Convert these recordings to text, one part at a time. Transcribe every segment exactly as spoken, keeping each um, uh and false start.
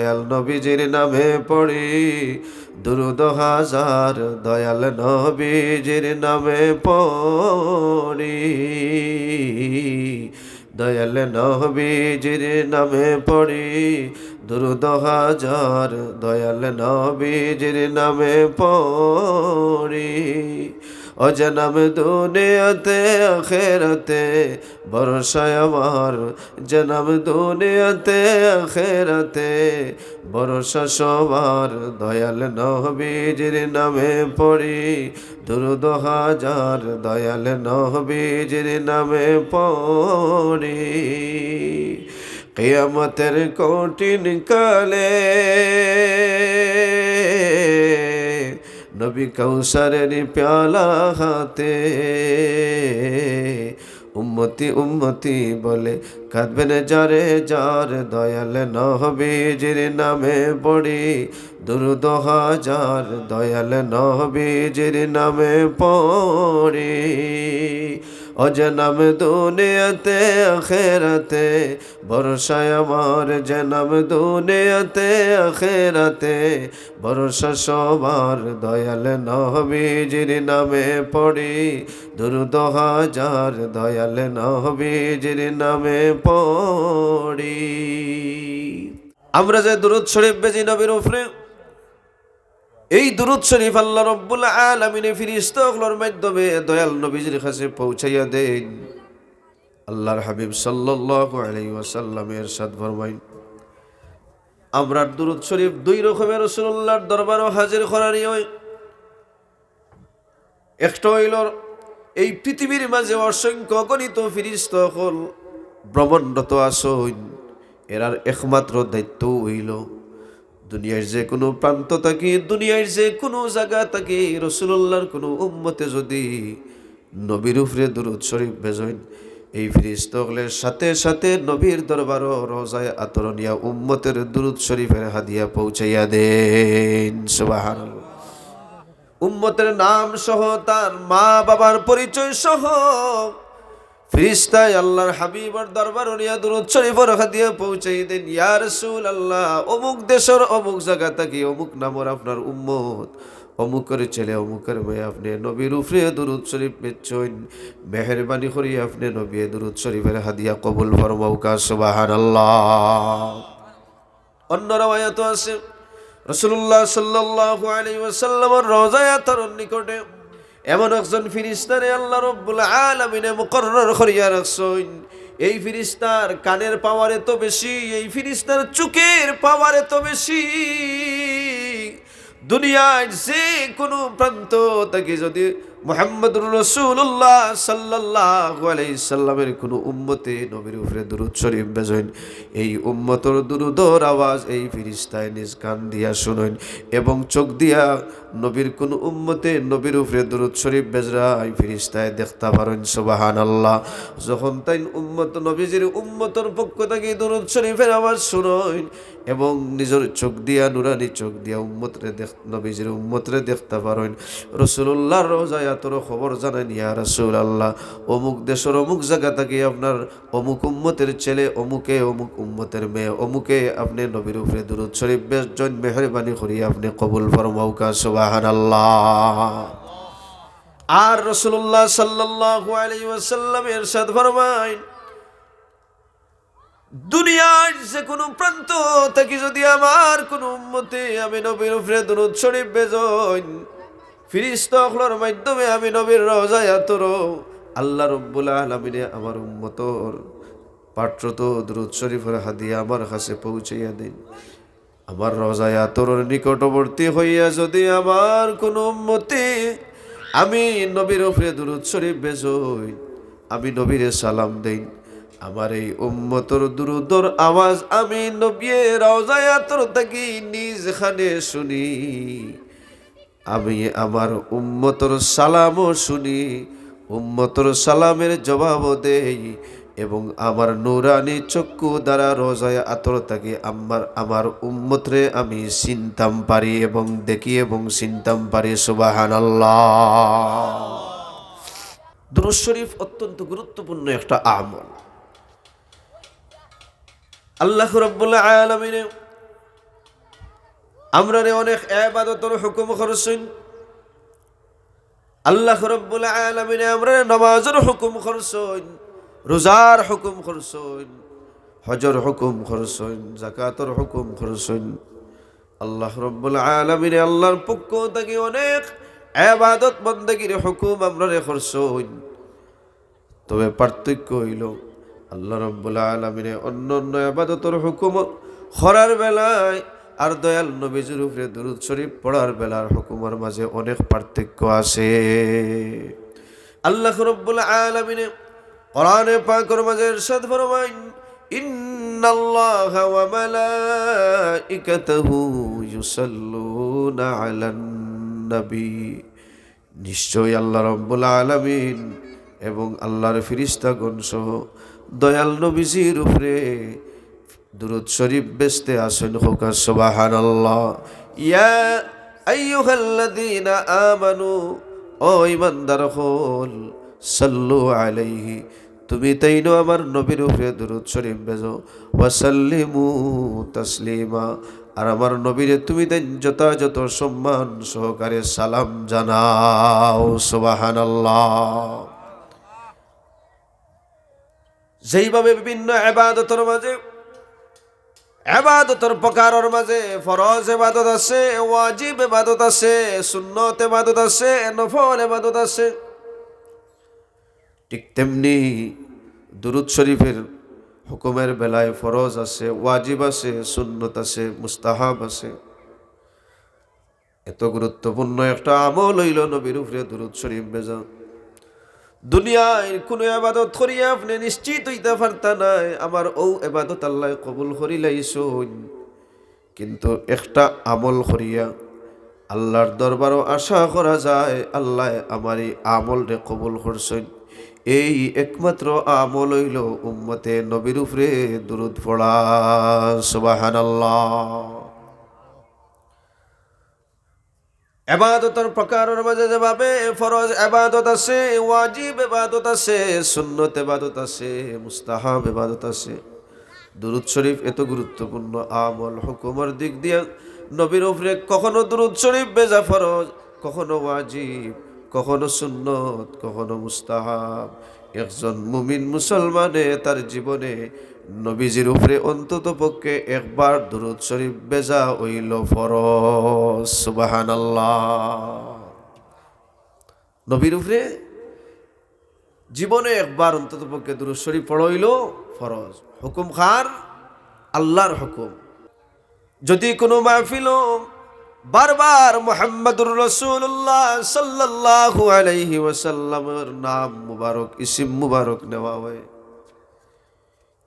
দয়াল নবীজির নামে পড়ি দুরুদ হাজার, দয়াল নবীজির নামে পড়ি, দয়াল নবীজির নামে পড়ি দুরুদ হাজার, দয়াল নবীজির নামে পড়ি। ও জনম দুনিয়াতে আখেরাতে ভরসা আমার, জনম দুনিয়াতে আখেরাতে ভরসা সবার, দয়াল নবীজির নামে পড়ি দুরুদ হাজার, দয়াল নবীজির নামে পড়ি। কিয়ামতের কঠিন কালে নবী কাউসারের পেয়ালা হাতে উম্মতি উম্মতি বলে কাঁদবেন যারে যার, দয়াল নবীজির নামে পড়ি দুরুদ হাজার, দয়াল নবীজির নামে পড়ি। ও জনম দুনিয়াতে আখেরাতে ভরসা আমার, জনম দুনিয়াতে আখেরাতে ভরসা সবার, দয়াল নবীজির নামে পড়ি দুরুদ হাজার, দয়াল নবীজির নামে পড়ি। আমরা যে দুরুদ শরীফ বেজি নবীর উপরে, এই দুরুদ শরীফ আল্লাহ রব্বুল আলামিনে ফিরিস্তা অকলর মাধ্যমে দয়াল নবীজির কাছে পৌঁছাইয়া দেন। আল্লাহর হাবিব সাল্লাল্লাহু আলাইহি ওয়াসাল্লামে ইরশাদ ফরমাইন, আমরার দুরুদ শরীফ দুই রকমের রাসূলুল্লাহর দরবারো হাজির করানি অয়। একটা অইলো, এই পৃথিবীর মাঝে অসংখ্য অগণিত ফিরিস্তা অকল ভ্রমণরত আছইন, এরার একমাত্র দায়িত্ব অইলো দুনিয়ার যে কুনু প্রান্ত থাকি, দুনিয়ার যে কুনু জাগা থাকি রাসূলুল্লাহর কুনু উম্মতে যদি নবীর উপরে দুরুদ শরীফ বেজইন, এই ফিরিস্তা অকলে সাথে সাথে নবীর দরবারো রওজায়ে আতর নিয়া উম্মতের দুরুদ শরীফের হাদিয়া পৌঁছাইয়া দেন। সুবহানাল্লাহ। উম্মতের নাম সহ, তার মা বাবার পরিচয় সহ ফিরিস্তায় আল্লাহর হাবিবর দরবারো নিয়া দুরুদ শরীফর হাদিয়া পৌঁছাই দেন, "ইয়া রাসূলুল্লাহ, অমুক দেশর অমুক জাগা থাকি অমুক নামর আপনার উম্মত, অমুকর ছেলে, অমুকর মেয়ে, আপনে নবীর উপরে দুরুদ শরীফ বেজছইন, মেহেরবানি করি আপনে নবীয়ে দুরুদ শরীফের হাদিয়া কবুল ফরমাউক্কা।" সুবহানাল্লাহ। অন্য রওয়ায়াতও আছে, রাসূলুল্লাহ সাল্লাল্লাহু আলাইহি ওয়াসাল্লামর রওজায়ে আতরর নিকটে এমন একজন ফিরিস্তারে আল্লাহ রব্বুল আলামিনে মুকররর করিয়া রাখছইন। এই ফিরিস্তার কানের পাওয়ার এত বেশি, এই ফিরিস্তার চোখের পাওয়ার এত বেশি, দুনিয়ার যে কুনু প্রান্ত থাকি যদি মুহাম্মদুর রাসূলুল্লাহ সাল্লাল্লাহু আলাইহি সাল্লামের কুনু উম্মতে নবীর উপরে দুরুদ শরীফ বেজইন, এই উম্মতর দুরুদর আওয়াজ এই ফিরিস্তায় নিজ কান দিয়া শুনইন এবং চোখ দিয়া নবীর কুনু উম্মতে নবীর উপরে দুরুদ শরীফ বেজরা এই ফিরিস্তায় দেখতা পারইন। সুবহানাল্লাহ। যখন তাইন উম্মত, নবীজির উম্মতর পক্ষ থাকি দুরুদ শরীফের আওয়াজ শুনইন এবং নিজর চোখ দিয়া, নুরানি চোখ দিয়া উম্মতরে দেখ-, নবীজির উম্মতরে দেখতা পারইন। রাসূলুল্লাহর রওজায়ে আতরো খবর জানাইন, "ইয়া রাসূলুল্লাহ, অমুক দেশর অমুক জাগা থাকি আপনার অমুক উম্মতের ছেলে, অমুকে অমুক উম্মতের মেয়ে, অমুকে আপনে নবীর উপরে দুরুদ শরীফ বেজছইন, মেহেরবানি করি আপনে কবুল ফরমাউক্কা।" সুবহানাল্লাহ। আর রাসূলুল্লাহ সাল্লাল্লাহু আলাইহি ওয়াসাল্লাম ইরশাদ ফরমাইন, দুনিয়ার যে কুনু প্রান্ত থাকি যদি আমার কুনু উম্মতে আমি নবীর উপরে দুরুদ শরীফ বেজইন, ফিরিস্তা অকলর মাধ্যমে আমি নবীর রওজায়ে আতরো আল্লাহ রব্বুল আলামিনে আমার উম্মতর পাঠরত দুরুদ শরীফর হাদিয়া আমার কাছে পৌঁছাইয়া দেইন। আমার রওজায়ে আতরর নিকটবর্তী হইয়া যদি আমার কুনু উম্মতে আমি নবীর উপরে দুরুদ শরীফ বেজইন, আমি নবীরে সালাম দেইন, আমার এই উম্মতর দুরুদর আওয়াজ আমি নবীয়ে রওজায়ে আতর থাকি নিজ কানে শুনি, আমি আমার উম্মতর সালামও শুনি, উম্মতর সালামের জবাবও দেই, এবং আমার নুরানি চক্ষু দ্বারা রওজায়ে আতর থাকি আমার, আমার উম্মতরে আমি চিনতাম পারি এবং দেখি এবং চিনতাম পারি। সুবহানাল্লাহ। দুরূদ শরীফ অত্যন্ত গুরুত্বপূর্ণ একটা আমল। আল্লাহ রাব্বুল আলামিনে আমরারে অনেক ইবাদতর হুকুম করছইন। আল্লাহ রব্বুল আলামিনে আমরারে নামাজর হুকুম করছইন, রোজার হুকুম করছইন, হজর হুকুম করছইন, জাকাতর হুকুম করছইন। আল্লাহ রব্বুল আলামিনে আল্লাহর পক্ষ থাকি অনেক ইবাদত বন্দেগীর হুকুম আমরারে করছইন। তবে পার্থক্য অইলো, আল্লাহ রব্বুল আলামিনে অন্য অন্য ইবাদতর হুকুম করার বেলায় আর দয়াল নবীজির উপরে দুরূদ শরীফ পড়ার বেলার হুকুমর মাঝে অনেক পার্থক্য আছে। আল্লাহ রব্বুল আলামিনে কোরআনে পাকর মাঝে ইরশাদ ফরমাইন, "ইন্নাল্লাহা ওয়া মালাইকাতাহু ইউসাল্লুনা আলান নবী।" নিশ্চয়ই আল্লাহ রব্বুল আলামিন এবং আল্লাহর ফিরিস্তাগণ সহ দয়াল নবীজির উপরে দুরূদ শরীফ বেচতে আছইন। কউক্কা সুবহানাল্লাহ। ইয়া আইয়ুহাল্লাযীনা আমানু, ও ঈমানদার অকল, সাল্লু আলাইহি, তুমি তাইনও আমার নবীর উপরে দুরূদ শরীফ বেজো, ওয়া সাল্লিমু তাসলিমা, আর আমার নবীরে তুমি তাইন যথাযথ সম্মান সহকারে সালাম জানাও। সুবহানাল্লাহ। যেইভাবে বিভিন্ন ইবাদতর মাঝে, ইবাদতর প্রকারর মাঝে ফরজ ইবাদত আছে, ওয়াজিব ইবাদত আছে, সুন্নত ইবাদত আছে, নফল ইবাদত আছে, ঠিক তেমনি দুরূদ শরীফের হুকুমর বেলায় ফরজ আছে, ওয়াজিব আছে, সুন্নত আছে, মুস্তাহাব আছে। এত গুরুত্বপূর্ণ একটা আমল অইলো নবীর উপরে দুরূদ শরীফ বেজা। দুনিয়ার কুনু ইবাদত করিয়া আপনে নিশ্চিত অইতা পারতা নায়, আমার অউ ইবাদত আল্লায় কবুল করিলাইছইন। কিন্তু একটা আমল করিয়া আল্লাহর দরবারো আশা করা যায়, আল্লায় আমার ই আমলরে কবুল করছইন। এই একমাত্র আমল অইলো উম্মতে নবীর উপরে দুরূদ পড়া। সুবহানাল্লাহ। ইবাদতর প্রকারর মাঝে যেভাবে ফরজ ইবাদত আছে, ওয়াজিব ইবাদত আছে, সুন্নত ইবাদত আছে, মুস্তাহাব ইবাদত আছে, দুরূদ শরীফ এত গুরুত্বপূর্ণ আমল হুকুমর দিক দিয়া নবীর উপরে কখনো দুরূদ শরীফ বেজা ফরজ, কখনো ওয়াজিব, কখনো সুন্নত, কখনো মুস্তাহাব। একজন মুমিন মুসলমানে তার জীবনে নবীজির উপরে অন্তত পক্ষে একবার দুরূদ শরীফ বেজা অইলো ফরজ। সুবহানাল্লাহ। নবীর উপরে জীবনে একবার অন্তত পক্ষে দুরূদ শরীফ পড়া অইলো ফরজ। হুকুম কার? আল্লাহর হুকুম। যদি কুনু মাহফিলো বারবার মুহাম্মাদুর রাসূলুল্লাহ সাল্লাল্লাহু আলাইহি ওয়াসাল্লামের নাম মুবারক, ইসিম মুবারক নেওয়া হয়,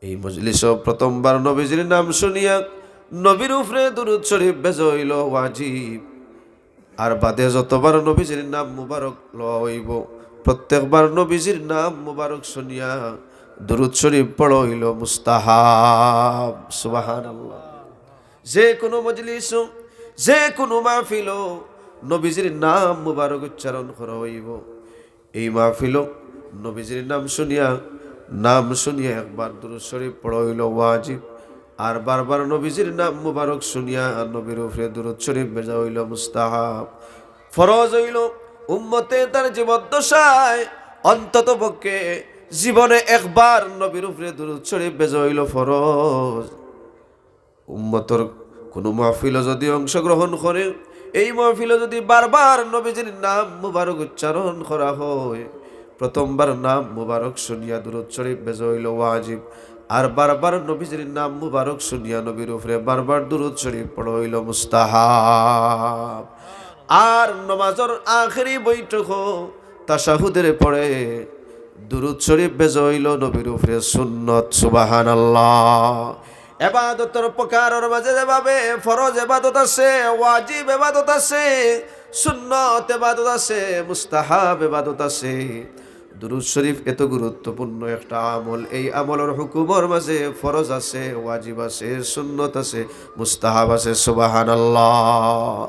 এই মজলিসো প্রথমবার নবীজির নাম শুনিয়া নবীর উপরে দুরূদ শরীফ বেজা অইলো ওয়াজিব। আর বাদে যতবার নবীজির নাম মুবারক লওয়া অইবো, প্রত্যেকবার নবীজির নাম মুবারক শুনিয়া দুরূদ শরীফ পড়া অইলো মুস্তাহাব। সুবহানাল্লাহ। যে কুনু মজলিসো, যে কুনু মাহফিলো নবীজির নাম মুবারক উচ্চারণ করা অইবো। এই মাহফিলো নবীজির নাম শুনিয়া, নাম শুনিয়া একবার দুরূদ শরীফ পড়া অইলো ওয়াজিব। আর বারবার নবীজির নাম মুবারক শুনিয়া নবীর উপরে দুরূদ শরীফ বেজা অইলো মুস্তাহাব। ফরজ অইলো উম্মতে তার জীবদ্দশায় অন্তত পক্ষে জীবনে একবার নবীর উপরে দুরূদ শরীফ বেজা অইলো ফরজ। উম্মতর কুনু মাহফিলো যদি অংশগ্রহণ করে, এই মাহফিলো যদি বারবার নবীজির নাম মুবারক উচ্চারণ করা হয়, প্রথমবার নাম মুবারক শুনিয়া দুরূদ শরীফ বেজা অইলো ওয়াজিব, আর বারবার নবীজির নাম মুবারক শুনিয়া নবীর উপরে বারবার দুরূদ শরীফ পড়া অইলো মুস্তাহাব। আর নমাজর আখেরি বৈঠকো তাশাহুদের পরে দুরূদ শরীফ বেজা অইলো নবীর উপরে সুন্নত। সুবহানাল্লাহ। এবাদতর প্রকারর মাঝে যেভাবে ফরজ এবাদত আছে, ওয়াজিব এবাদত আছে, সুন্নত এবাদত আছে, মুস্তাহাব এবাদত আছে, দুরূদ শরীফ এত গুরুত্বপূর্ণ একটা আমল, এই আমলর হুকুমর মাঝে ফরজ আছে, ওয়াজিব আছে, সুন্নত আছে, মুস্তাহাব আছে। সুবহানাল্লাহ।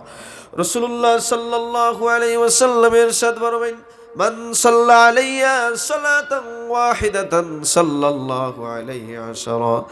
রাসূলুল্লাহ সাল্লাল্লাহু আলাইহি ওয়াসাল্লাম ইরশাদ ফরমাইন, "মান সাল্লা আলাইয়া সালাতান ওয়াহিদাতান সাল্লাল্লাহু আলাইহি আশারা।"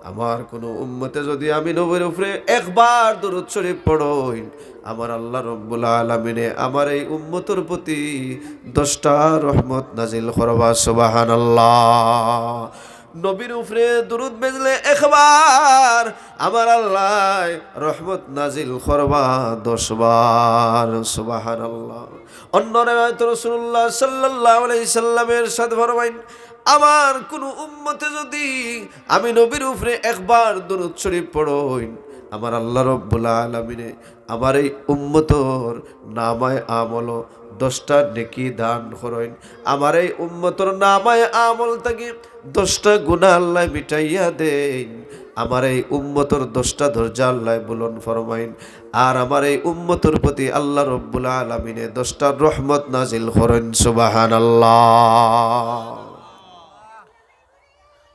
আমার কুনু উম্মতে যুদি আমি নবীর উপরে একবার দুরূদ শরীফ পড়ইন, আমার আল্লাহ রব্বুল আলামিনে আমার এই উম্মতর প্রতি দশটা রহমত নাজিল করবা। সুবহানাল্লাহ। নবীর উপরে দুরূদ বেজলে একবার, আমার আল্লাহ রহমত নাজিল করবা দশ বার। সুবহানাল্লাহ। অন্য রেওয়ায়েত রাসূলুল্লাহ সাল্লাল্লাহু আলাইহি সাল্লামে ইরশাদ ফরমাইন, আমার কুনু উম্মতে যুদি আমি নবীর উপরে একবার দুরূদ শরীফ পড়ইন, আমার আল্লাহ রব্বুল আলামিনে আমার এই উম্মতর নামায়ে আমলো দশটা নেকি দান করইন, আমার এই উম্মতর নামায়ে আমল থাকি দশটা গুনাহ আল্লাহ মিটাইয়া দেইন, আমার এই উম্মতর দশটা দরজা আল্লাহ বুলন্দ ফরমাইন, আর আমার এই উম্মতর প্রতি আল্লাহ রব্বুল আলামিনে দশটা রহমত নাজিল করইন। সুবহানাল্লাহ।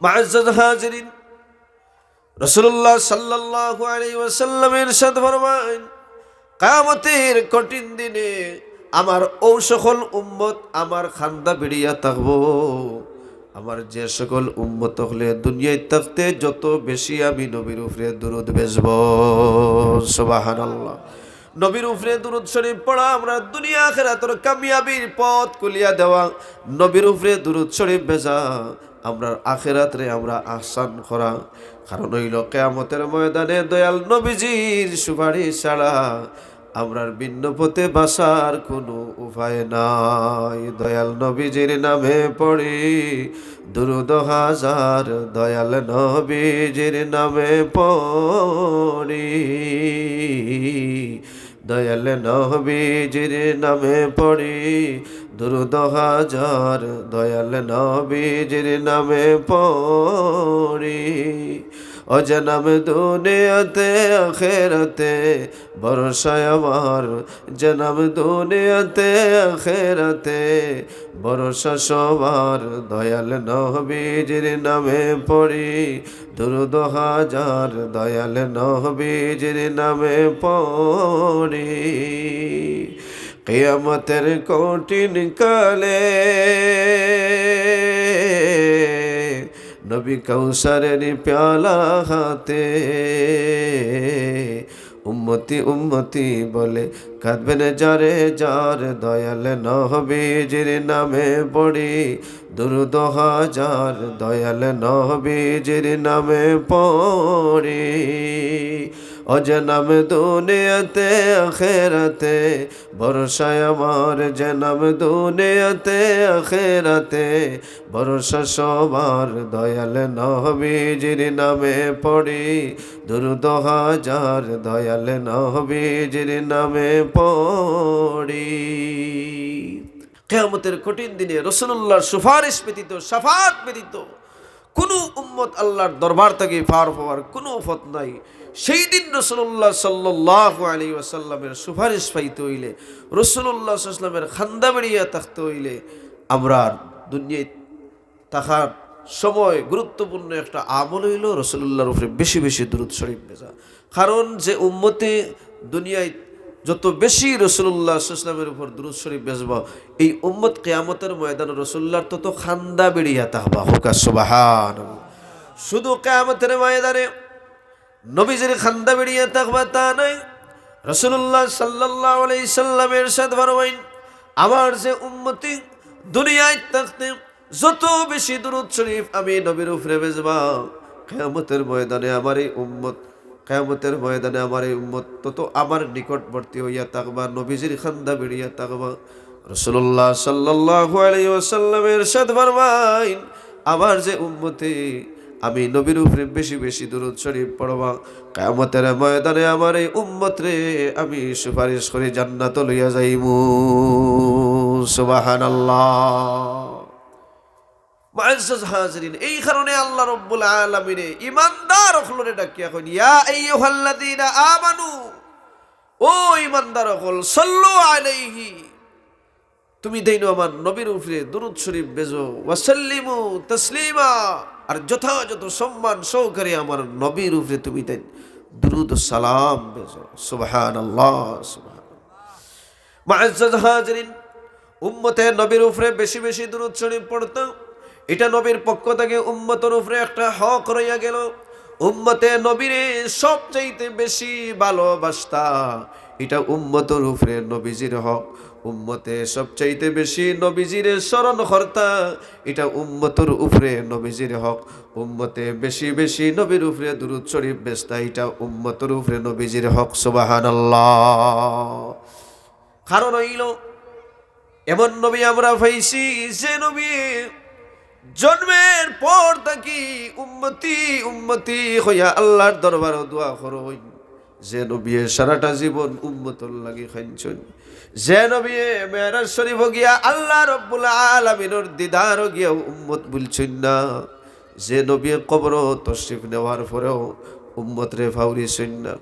মুআজ্জাজ হাজিরিন, রাসূলুল্লাহ সাল্লাল্লাহু আলাইহি ওয়াসাল্লাম ইরশাদ ফরমাইন, কিয়ামতের কঠিন দিনে আমার অউ সকল উম্মত আমার খান্দা বেড়িয়া থাকবো, আমার যে সকল উম্মত অকলে দুনিয়াত থাকতে যত বেশি আমি নবীর উপরে দুরূদ বেজবো। সুবহানাল্লাহ। নবীর উপরে দুরূদ শরীফ পড়া আমরার দুনিয়া আখিরাতর কামিয়াবির পথ খুলিয়া দেওয়া। নবীর উপরে দুরূদ শরীফ বেজা আমরার আখিরাতরে আমরা আহসান করা। কারণ অইলো কিয়ামতের ময়দানে দয়াল নবীজির সুপারিশ ছাড়া আমরার ভিন্ন পথে বাঁচার কুনু উপায় নাই। দয়াল নবীজির নামে পড়ি দুরূদ হাজার, দয়াল নবীজির নামে পড়ি, দয়াল নবীজির নামে পড়ি দুরূদ হাজার, দয়াল নবীজির নামে পড়ি। ও জনম দুনিয়াতে আখেরাতে ভরসা আমার, জনম দুনিয়াতে আখেরাতে ভরসা সবার, দয়াল নবীজির নামে পড়ি দুরূদ হাজার, দয়াল নবীজির নামে পড়ি। কিয়ামতের কঠিন কালে নবী কাউসারের পেয়ালা হাতে উম্মতি উম্মতি বলে কাঁদবেন যারে যার, দয়াল নবীজির নামে পড়ি দুরূদ হাজার, দয়াল নবীজির নামে পড়ি। ও জনম দুনিয়াতে আখেরাতে ভরসা আমার, জনম দুনিয়াতে আখেরাতে ভরসা সবার, দয়াল নবীজির নামে পড়ি দুরূদ হাজার, দয়াল নবীজির নামে পড়ি। কিয়ামতের কঠিন দিনে রাসূলুল্লাহর সুপারিশ ব্যতীত, শাফাআত ব্যতীত কুনু উম্মত আল্লাহর দরবার থাকি পার পাওয়ার কুনু পথ নাই। সেই দিন রাসূলুল্লাহ সাল্লাল্লাহু আলাইহি ওয়াসাল্লামের সুপারিশ পাইতে অইলে, রাসূলুল্লাহ সাল্লাল্লাহু আলাইহি ওয়াসাল্লামের খান্দা বেড়িয়া থাকতে অইলে, আমরার দুনিয়াত থাকার সময় গুরুত্বপূর্ণ একটা আমল অইলো রাসূলুল্লাহর উপরে বেশি বেশি দুরূদ শরীফ বেজা। কারণ যে উম্মতে দুনিয়াত যত বেশি রাসূলুল্লাহ সাল্লাল্লাহু আলাইহি ওয়াসাল্লামের উপর দুরূদ শরীফ বেজবা, এই উম্মত কিয়ামতের ময়দানে রাসূলুল্লাহর তত খান্দা বেড়িয়া থাকবা। কউক্কা সুবহানাল্লাহ। শুধু কিয়ামতের ময়দানে নবীজির খান্দা বেড়িয়া থাকবা তা নায়, রাসূলুল্লাহ সাল্লাল্লাহু আলাইহি ওয়াসাল্লামে ইরশাদ ফরমাইন, আমার যে উম্মতি দুনিয়াত থাকতে যত বেশি দুরূদ শরীফ আমি নবীর উপরে বেজবা, কিয়ামতের ময়দানে আমার এই উম্মত, কিয়ামতের ময়দানে আমার এই উম্মত তত আমার নিকটবর্তী অইয়া থাকবা, নবীজির খান্দা বেড়িয়া থাকবা। রাসূলুল্লাহ সাল্লাল্লাহু আলাইহি ওয়াসাল্লামে ইরশাদ ফরমাইন, আমার যে উম্মতি আমি নবীর উপরে বেশি বেশি দুরূদ শরীফ পড়বা, কিয়ামতের ময়দানে আমার এই উম্মতরে আমি সুপারিশ করি জান্নাতো লইয়া যাইমু। সুবহানাল্লাহ। মুআজ্জাজ হাজিরিন, এই কারণে আল্লাহ রব্বুল আলামিনে ইমানদার অকলরে ডাকিয়া কইন, "ইয়া আইয়ুহাল্লাযীনা আমানু", ও ইমানদার অকল, "সাল্লু আলাইহি", তুমি তাইন আমার নবীর উপরে দুরূদ শরীফ বেজো, "ওয়া সাল্লিমু তাসলিমা", আর যথাযথ সম্মান সহকারে আমার নবীর উপরে তুমি তাইন দুরূদ ও সালাম বেজো। সুবহানাল্লাহ, সুবহানাল্লাহ। মুআজ্জাজ হাজিরিন, উম্মতে নবীর উপরে বেশি বেশি দুরূদ শরীফ পড়তো। এটা নবীর পক্ষ থাকি উম্মতর উপরে একটা হক রইয়া গেলো। উম্মতে নবীরে সবচাইতে বেশি ভালোবাসতা, ইটা উম্মতর উপরে নবীজির হক। উম্মতে সবচাইতে বেশি নবীজিরে স্মরণ করতা, ইটা উম্মতর উপরে নবীজির হক। উম্মতে বেশি বেশি নবীর উপরে দুরূদ শরীফ বেচতা, ইটা উম্মতর উপরে নবীজির হক। সুবহানাল্লাহ। কারণ অইলো, এমন নবী আমরা পাইছি, যে নবী জন্মের পর থাকি উম্মতি, উম্মতি কইয়া আল্লাহর দরবারো দোয়া করইন। যে নবীয়ে সারাটা জীবন উম্মতর লাগি কানছইন, যে নবীয়ে মেরাজ শরীফো গিয়া আল্লাহ রব্বুল আলামিনর দিদারো গিয়া উম্মত ভুলছইন না, যে নবীয়ে কবরো তশরিফ নেওয়ার পরেও উম্মতরে ফাউরিছইন না।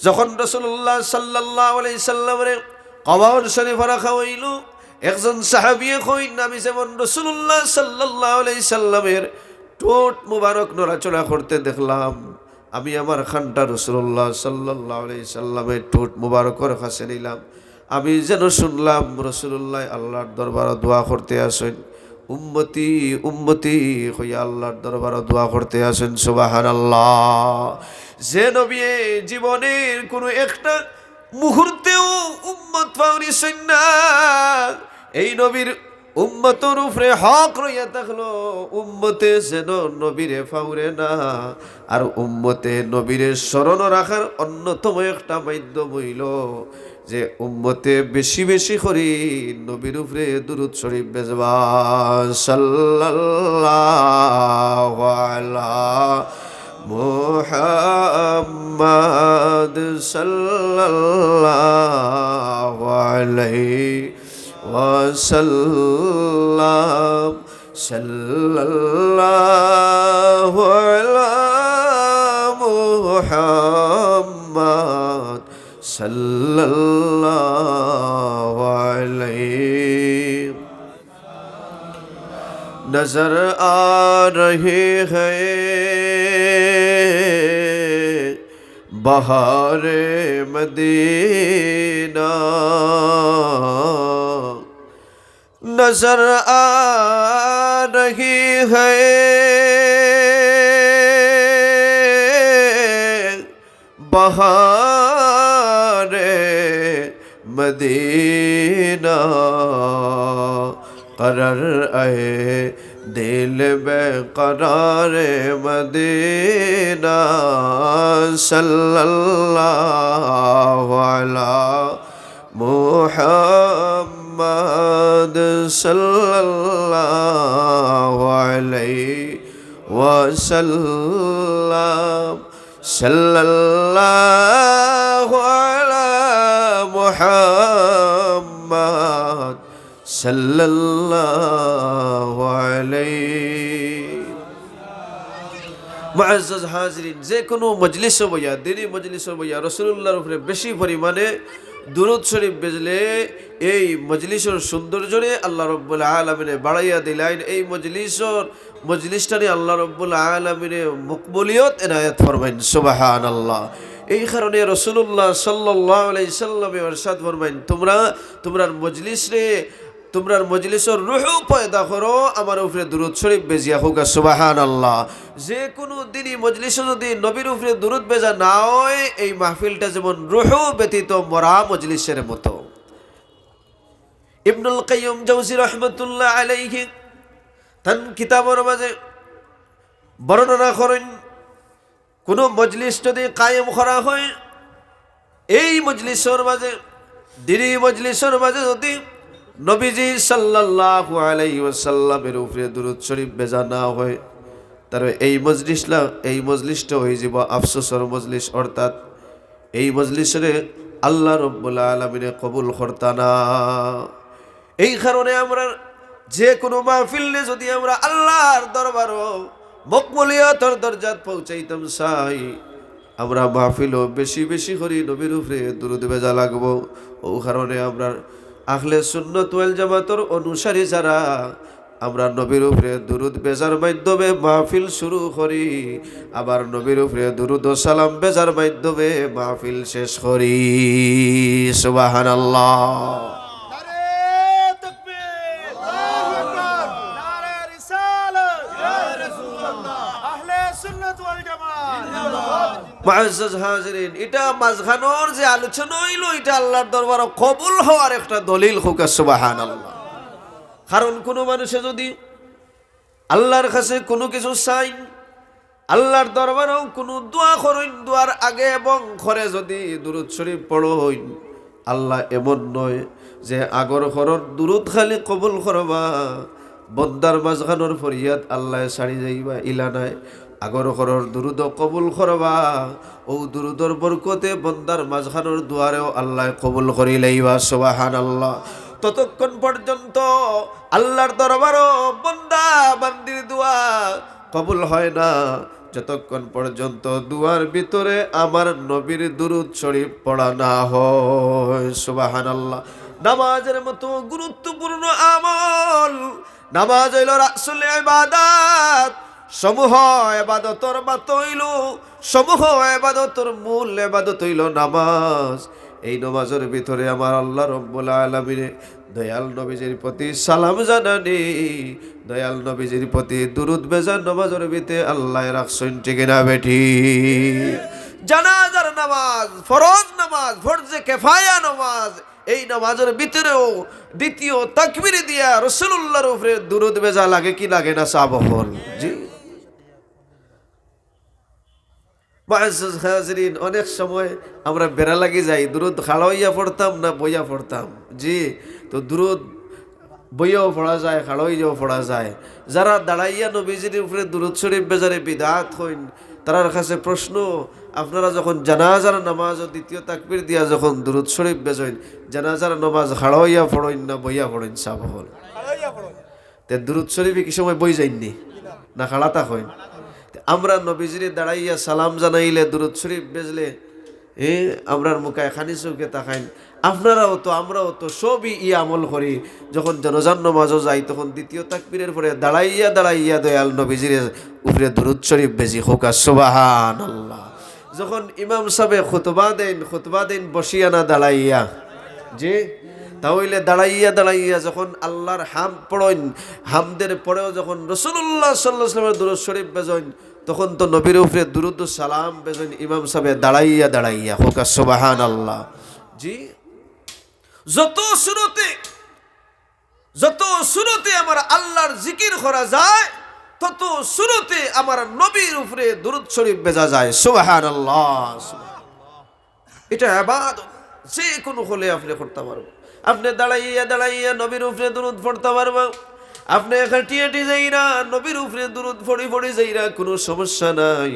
যখন রাসূলুল্লাহ সাল্লাল্লাহু আলাইহি সাল্লামরে কবর শরীফো রাখা অইলো, একজন সাহাবিয়ে কইন, "আমি যেমন রাসূলুল্লাহ সাল্লাল্লাহু আলাইহি সাল্লামের ঠোঁট মুবারক নড়াচড়া করতে দেখলাম, আমি আমার কানটা রাসূলুল্লাহ সাল্লাল্লাহু আলাইহি সাল্লামের ঠোঁট মুবারকর কাছে নিলাম, আমি যেন শুনলাম রাসূলুল্লাহ আল্লাহর দরবারো দোয়া করতে আছইন, 'উম্মতি, উম্মতি' কইয়া আল্লাহর দরবারো দোয়া করতে আছইন।" সুবহানাল্লাহ। যে নবীয়ে জীবনের কুনু একটা মুহূর্তেও উম্মত ফাউরিছইন না, এই নবীর উম্মতর উপরে হক রইয়া থাকলো, উম্মতে যেন নবীরে ফাউরে না। আর উম্মতে নবীরে স্মরণ রাখার অন্যতম একটা মাধ্যম অইলো যে উম্মতে বেশি বেশি করি নবীর উপরে দুরূদ শরীফ বেচবা। সাল্লাল্লাহু আলা মুহাম্মাদ সাল্লাল্লাহু আলাইহি ওয়াসাল্লাম। সাল্লাল্লাহু আলা মুহাম্মাদ সাল্লাল্লাহু আলাইহি। نظر آ رہی ہے بہار مدینہ، نظر آ رہی ہے بہار مدینہ، قرار اے دل بے قرار مدینہ، صلی اللہ علی محمد صلی اللہ علیہ وسلم، صلی اللہ علی محمد صلی اللہ علیہ۔ মুআজ্জাজ হাজিরিন, যে কোনো মজলিসো বইয়া, দিনী মজলিসো বইয়া রাসূলুল্লাহর উপরে বেশি পরিমাণে দুরূদ শরীফ বেচলে এই মজলিসর সৌন্দর্যরে আল্লাহ রব্বুল আলামিনে বাড়াইয়া দিলাইন। এই মজলিসর, মজলিসটারে আল্লাহ রব্বুল আলামিনে মকবুলিয়ত এনায়েত ফরমাইন। সুবহানাল্লাহ। এই কারণে রাসূলুল্লাহ সাল্লাল্লাহু আলাইহি সাল্লামে ইরশাদ ফরমাইন, "তোমরা, তোমরার মজলিসরে, তোমরার মজলিসর রুহ পয়দা করো, আমার উপরে দুরূদ শরীফ বেজিয়া হোক।" সুবহানাল্লাহ। যে কোনো দিনই মজলিসে যদি নবীর উপরে দুরূদ বেজা না হয়, এই মাহফিলটা যেমন রুহ ব্যতীত মরা মজলিসের মতো। ইবনুল কাইয়্যিম জাওজি রহমতুল্লাহ আলাইহি তান কিতাবর মাঝে বর্ণনা করেন, কোনো মজলিস যদি কায়েম করা হয়, এই মজলিসর মাঝে, দিনী মজলিসর মাঝে যদি নবীজি সাল্লাল্লাহু আলাইহি ওয়াসাল্লামের উপরে দুরূদ শরীফ বেজা না হয়, তাহলে এই মজলিসলা, এই মজলিসটা হয়ে যাব আফসোসর মজলিস, অর্থাৎ এই মজলিসরে আল্লাহ রব্বুল আলামিনে কবুল করতা না। এই কারণে আমরা যে কোনো মাহফিলরে যদি আমরা আল্লাহর দরবারো মকবুলিয়তর দরজাত পৌঁছাইতাম চাই, আমরা মাহফিলো বেশি বেশি করি নবীর উপরে দুরূদ বেজা লাগবো। ও কারণে আমরা আহলে সুন্নত ওয়াল জামাতর অনুসারী যারা, আমরা নবীর উপরে দুরূদ বেজার মাধ্যমে মাহফিল শুরু করি, আবার নবীর উপরে দুরূদ ও সালাম বেজার মাধ্যমে মাহফিল শেষ করি। সুবহানাল্লাহ। নারে তাকবীর। আল্লাহু আকবার। নারে রিসালাত। ইয়া রাসূলুল্লাহ। আহলে সুন্নাত ওয়াল জামাত। মুআজ্জাজ হাজিরিন, ইটা মাঝখানোর যে আলোচনা অইলো, ইটা আল্লার দরবারো কবুল হওয়ার একটা দলিল। কউক্কা সুবহানাল্লাহ। কারণ কুনু মানুষে যুদি আল্লার কাছে কুনু কিছু চাইন, আল্লার দরবারো কুনু দোয়া করইন, দোয়ার আগে এবং পরে যুদি দুরুদ শরিফ পড়ইন, আল্লা এমন নয় যে আগর করর দুরুদ খালি কবুল করবা, বন্দার মাঝখানোর ফরিয়াদ আল্লায় ছাড়ি যাইবা, ইলা নায়। আগর করর দুরুদও কবুল করবা, অউ দুরুদর বরকতে বন্দার মাঝখানোর দোয়ারেও আল্লায় কবুল করি লাইবা। সুবহানাল্লাহ। ততক্ষণ পর্যন্ত আল্লার দরবারো বন্দা বান্দির দোয়া কবুল হয় না, যতক্ষণ পর্যন্ত দোয়ার ভিতরে আমার নবীর দুরুদ শরিফ পড়া না হয়। সুবহানাল্লাহ। নামাজের মতো গুরুত্বপূর্ণ আমল, নামাজ অইলো রাসুল ইবাদত, সমূহ ইবাদতর মাতা অইলো, সমূহ ইবাদতর মূল ইবাদত অইলো নামাজ। এই নামাজর ভিতরে আমার আল্লা রব্বুল আলামিনে দয়াল নবীজির প্রতি সালাম জানানি, দয়াল নবীজির প্রতি দুরুদ বেজা নামাজর ভিতরে আল্লায় রাখছইন, ঠিক না বেঠিক? জানাজার নামাজ, ফরজ নামাজ, ফরজে কেফায়া নামাজ, এই নামাজর ভিতরেও দ্বিতীয় তাকবীর দিয়া রাসুলুল্লার উপরে দুরুদ বেজা লাগে কি লাগে না, সাব অকল? জি। মুআজ্জাজ হাজিরিন, অনেক সময় আমরা বেড়া লাগি যাই, দুরুদ খাড়া অইয়া পড়তাম না বইয়া পড়তাম। জি, তো দুরুদ বইয়াও পড়া যায়, খাড়া অইয়াও পড়া যায়। যারা দাঁড়াইয়া নবীজির উপরে দুরুদ শরিফ বেজারে বিদআত কইন, তারার কাছে প্রশ্ন, আপনারা যখন জানাজার নামাজও দ্বিতীয় তাকবীর দিয়া যখন দুরুদ শরিফ বেজইন, জানাজার নামাজ খাড়া অইয়া পড়ইন না বইয়া পড়ইন, সাব অকল? তে দুরুদ শরিফে কি সময় বই যাইননি? না খাড়া থাকইন? তে আমরা নবীজিরে দাঁড়াইয়া সালাম জানাইলে, দুরুদ শরিফ বেজলে, এ, আমরার মুখায় খানি চউখে তাকাইন। আপনারাও তো, আমরাও তো সবই ই আমল করি। যখন জানাজার নামাজও যাই, তখন দ্বিতীয় তাকবীরের পরে দাঁড়াইয়া দাঁড়াইয়া দয়াল নবীজিরে উপরে দুরুদ শরিফ বেজি। কউক্কা সুবহানাল্লাহ। যখন ইমাম সাবে খুতবা দেইন, খুতবা দেইন বসিয়া না দাঁড়াইয়া? জি। তা অইলে দাঁড়াইয়া দাঁড়াইয়া যখন আল্লার হামদ পড়ইন, হামদের পরেও যখন রাসুলুল্লাহ সাল্লাল্লাহু আলাইহি ওয়াসাল্লামের দুরুদ শরিফ বেজইন, তখন তো নবীর উপরে দুরুদ ও সালাম বেজইন ইমাম সাবে দাঁড়াইয়া দাঁড়াইয়া। কউক্কা সুবহানাল্লাহ। জি, যত সুরতে, যত সুরতে আমার আল্লার জিকির করা যায়, তত সুরতে আমার নবীর উপরে দুরুদ শরিফ বেজা যায়। সুবহানাল্লাহ। ইটা ইবাদত, যে কুনু হলে আপনে করতা পারবা। আপনে দাঁড়াইয়া দাঁড়াইয়া নবীর উপরে দুরুদ পড়তা পারবা। আপনে হাঁটি হাঁটি যাইরা নবীর উপরে দুরুদ পড়ি পড়ি যাইরা, কুনু সমস্যা নাই।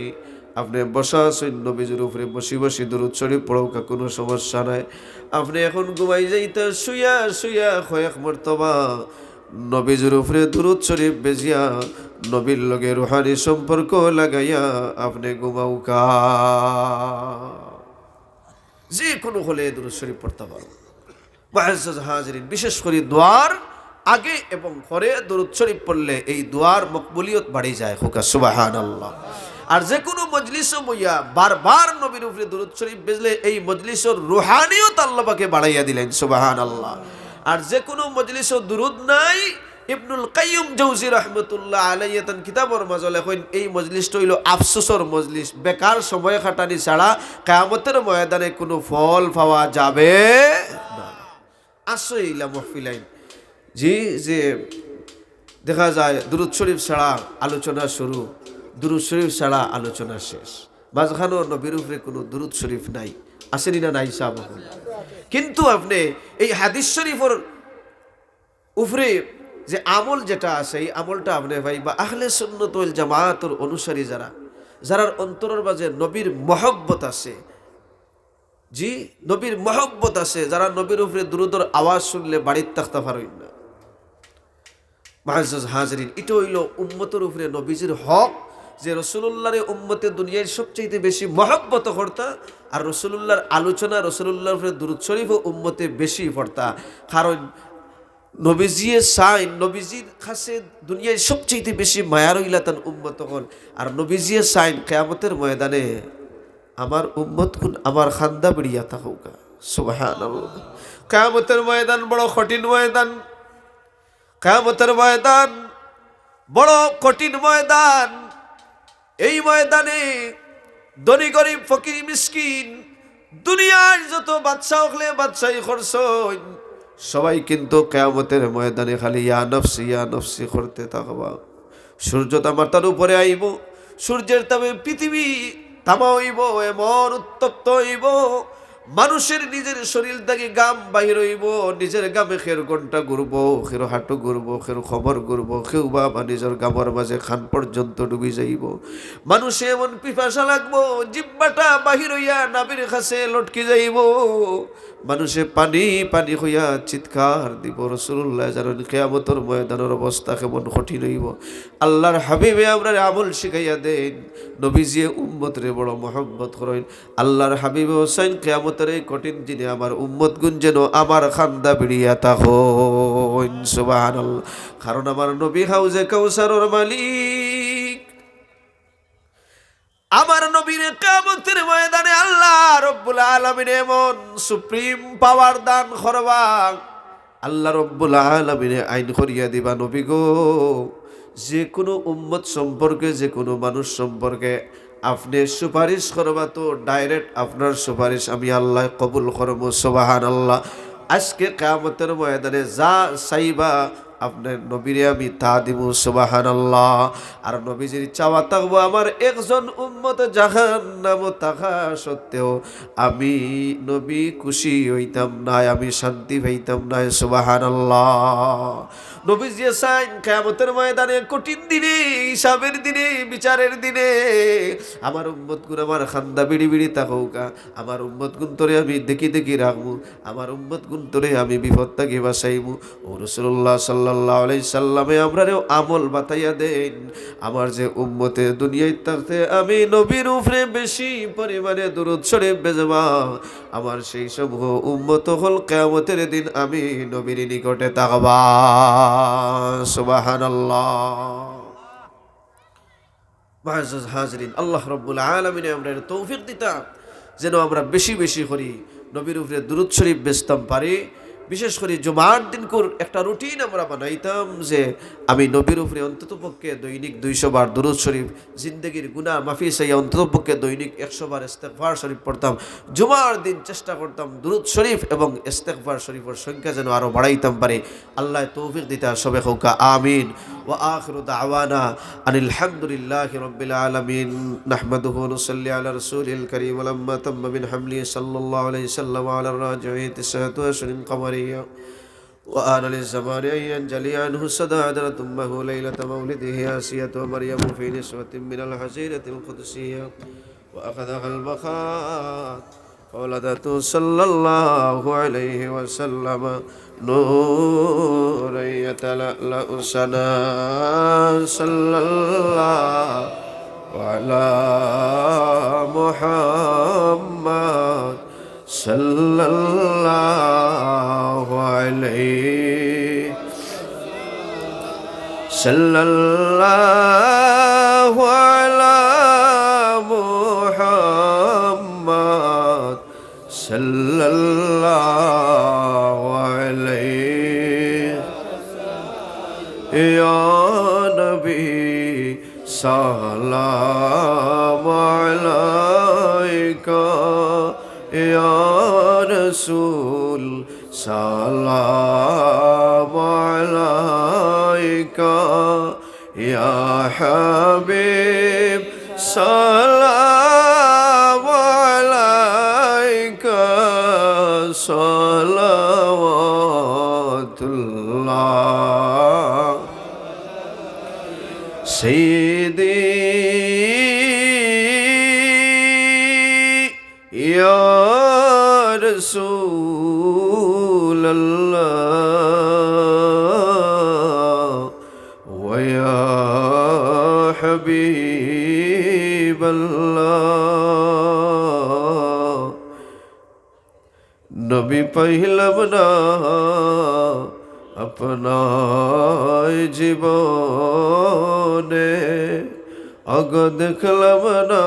আপনে বসা আছইন নবীজির উপরে বসি বসি দুরুদ শরিফ পড়উক্কা, কুনু সমস্যা নাই। আপনে এখন ঘুমাই যাইতা, শুইয়া শুইয়া কয়েক মর্তবা নবীজির উপরে দুরুদ শরিফ বেজিয়া নবীর লগে রুহানি সম্পর্ক লাগাইয়া আপনে ঘুমাউক্কা। যে কুনু হলে দুরুদ শরিফ পড়তা পারবা। মুআজ্জাজ হাজিরিন, বিশেষ করি দোয়ার আগে এবং পরে দুরুদ শরিফ পড়লে এই দোয়ার মকবুলিয়ত বাড়ি যায়। কউক্কা সুবহানাল্লাহ। আর যে কুনু মজলিসো বইয়া বারবার নবীর উপরে দুরুদ শরিফ বেজলে এই মজলিসর রুহানিয়ত আল্লা পাকে বাড়াইয়া দিলাইন। সুবহানাল্লাহ। আর যে কুনু মজলিসো দুরুদ নাই, ইবনুল কাইয়্যিম জৌজি রহমতুল্লাহ আলাইহি তান কিতাবর মাঝে লেখইন, এই মজলিসটা অইলো আফসোসর মজলিস, বেকার সময় কাটানি ছাড়া কিয়ামতর ময়দানে কুনু ফল পাওয়া যাবে না। আছইন ইলা মহফিলাইন, জি, যে দেখা যায় দুরুদ শরিফ ছাড়া আলোচনা শুরু, দুরুদ শরিফ ছাড়া আলোচনা শেষ, মাঝখানো নবীর উপরে কুনু দুরুদ শরিফ নাই, আছেনি না নাই সাব অকল? কিন্তু আপনে এই হাদিস শরিফর উপরে যে আমল যেটা আছে, এই আমলটা আপনে পাইবা আহলে সুন্নত ওয়াল জামাতর অনুসারী যারা, যারার অন্তরর মাঝে নবীর মহব্বত আছে, জি, নবীর মহব্বত আছে, যারা নবীর উপরে দুরুদর আওয়াজ শুনলে বাড়িত থাকতা পারইন না। মুআজ্জাজ হাজিরিন, ইটা অইলো উম্মতর উপরে নবীজির হক, যে রাসুলুল্লারে উম্মতে দুনিয়ার সবচাইতে বেশি মহব্বত করতা, আর রাসুলুল্লার আলোচনা, রাসুলুল্লার উপরে দুরুদ শরিফও উম্মতে বেশি পড়তা। কারণ নবীজিয়ে চাইন, নবীজির কাছে দুনিয়ার সবচাইতে বেশি মায়ার অইলা তান উম্মত অকল। আর নবীজিয়ে চাইন কিয়ামতর ময়দানে আমার উম্মতকুন আমার কান্দা বিড়িয়া থাকউক্কা। সুবহানাল্লাহ। কিয়ামতর ময়দান বড় কঠিন ময়দান। কিয়ামতর ময়দান বড় কঠিন ময়দান। এই ময়দানে ধনী গরিব ফকির মিসকিন, দুনিয়ার যত বাদশা অকলে বাদশাই করছইন, সবাই কিন্তু কিয়ামতের ময়দানে খালি ইয়া নফসি ইয়া নফসি করতে থাকবা। সূর্য তামার তার উপরে আইব, সূর্যের তাপে পৃথিবী তামা অইব, এমন উত্তপ্ত অইব, মানুষের নিজের শরীর থাকি ঘাম বাহির অইব, নিজের ঘামে কেউর ঘন্টা ঘুরবো, কেউর হাঁটু ঘুরবো, কেউর কোমর ঘুরবো, কেউ বা আবার নিজের ঘামর মাঝে কান পর্যন্ত ডুবি যাইব। মানুষে এমন পিপাসা লাগবো, জিব্বাটা বাহির অইয়া নাভির কাছে লটকি যাইব। মানুষে পানি পানি কইয়া চিৎকার দিব। রাসূলুল্লাহ জানইন কিয়ামতর ময়দানর অবস্থা কেমন কঠিন অইব। আল্লাহর হাবিবে আমরারে আমল শিখাইয়া দেইন। নবীজিয়ে উম্মতরে বড় মহব্বত করইন। আল্লাহর হাবিবে কইন, কিয়ামতর এই কঠিন দিনে আমার উম্মতগুন যেন আমার কান্দা ভিড়িয়া থাকইন। সুবহানাল্লাহ। কারণ আমার নবী হাউজে কাউসারর মালিক। আমার নবীরে কিয়ামতর ময়দানে আল্লাহ রব্বুল আলামিনে এমন সুপ্রিম পাওয়ার দান করবা, আল্লাহ রব্বুল আলামিনে আইন করিয়া দিবা, নবী গো, যে কোনো উম্মত সম্পর্কে, যে কোনো মানুষ সম্পর্কে আপনে সুপারিশ করবা তো ডাইরেক্ট আপনার সুপারিশ আমি আল্লায় কবুল করমু। সুবহানাল্লাহ। আজকে কিয়ামতর ময়দানে যা চাইবা আপনার নবীরে আমি তা দিমু। সুবহানাল্লাহ। আর নবীজির চাওয়া থাকবো, আমার একজন উম্মত জাহান্নামো থাকা সত্ত্বেও আমি নবী খুশি অইতাম নায়, আমি শান্তি পাইতাম নায়। সুবহানাল্লাহ। নবীজিয়ে চাইন কিয়ামতর ময়দানে, কঠিন দিনে, হিসাবের দিনে, বিচারের দিনে আমার উম্মতগুন আমার কান্দা ভিড়ি ভিড়ি থাকউক্কা, আমার উম্মতগুন তোরে আমি দেখি দেখি রাখমু, আমার উম্মতগুন তোরে আমি বিপদ থাকি বাঁচাইমু। ও রাসূলুল্লাহ সাল্লাল্লাহু আলাইহি সাল্লামে আমরারেও আমল বাতাইয়া দেইন। আমার যে উম্মতে দুনিয়াত থাকতে আমি নবীর উপরে বেশি পরিমাণে দুরূদ শরীফ বেজবা, আমার সেই সমূহ উম্মত অকল কিয়ামতর দিন আমি নবীর নিকটে থাকবা। সুবহানাল্লাহ। মুআজ্জাজ হাজিরিন, আল্লাহ রব্বুল আলামিনে আমরারে তৌফিক দিতা যেন আমরা বেশি বেশি করি নবীর উপরে দুরূদ শরীফ বেজতাম পারি। বিশেষ করি জুমার দিনকুর একটা রুটিন আমরা বানাইতাম যে আমি নবীর উপরে অন্তত পক্ষে দৈনিক দুইশো বার দুরূদ শরীফ, জিন্দেগির গুনাহ মাফি চাইয়া অন্তত পক্ষে দৈনিক একশো বার ইস্তেগফার শরীফ পড়তাম। জুমার দিন চেষ্টা করতাম দুরূদ শরীফ এবং ইস্তেগফার শরীফর সংখ্যা যেন আরো বাড়াইতাম পারি। আল্লায় তৌফিক দিতা, সবে কউক্কা আমিন। وآخر دعوانا أن الحمد لله رب العالمين. نحمده ونصلي على رسوله الكريم. ولما تم من حمله صلى الله عليه وسلم على الراجعين تسعة أشهر قمرية، وآن للزمان أن ينجلي عنه صدى عذرة أمه ليلة مولده آسية ومريم في نسوة من الحظيرة القدسية، وأخذها المخاض فولدته صلى الله عليه وسلم نورا يتلألأ سنا. صلى الله على محمد صلى الله عليه، صلى الله على محمد صلى الله عليه. يا نبي سلام عليك، يا رسول سلام عليك، يا حبيب سلام عليك، صلوات الله. سيدي يا رسول الله ويا حبيب الله. নবী পাইলাম না আপনার জীবনে, আগ দেখলাম না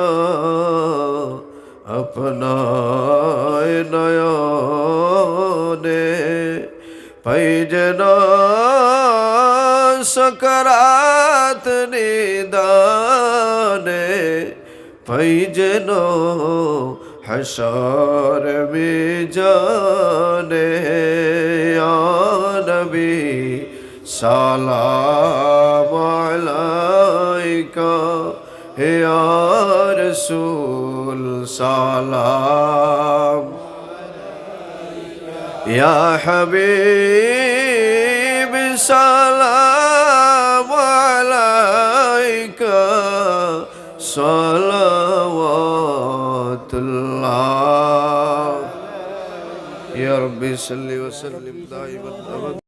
আপনার নয়নে, পাই যেন সকরাত নিদানে, পাই যেন হাশর মিজানে। ইয়া নবী সালাম আলাইকা, ইয়া রাসূল সালাম, ইয়া হাবিব সালাম আলাইকা, সালাওয়াতুল্লাহ। ইয়া রাব্বি সাল্লি ওয়া সাল্লিম দাইমান আবাদা।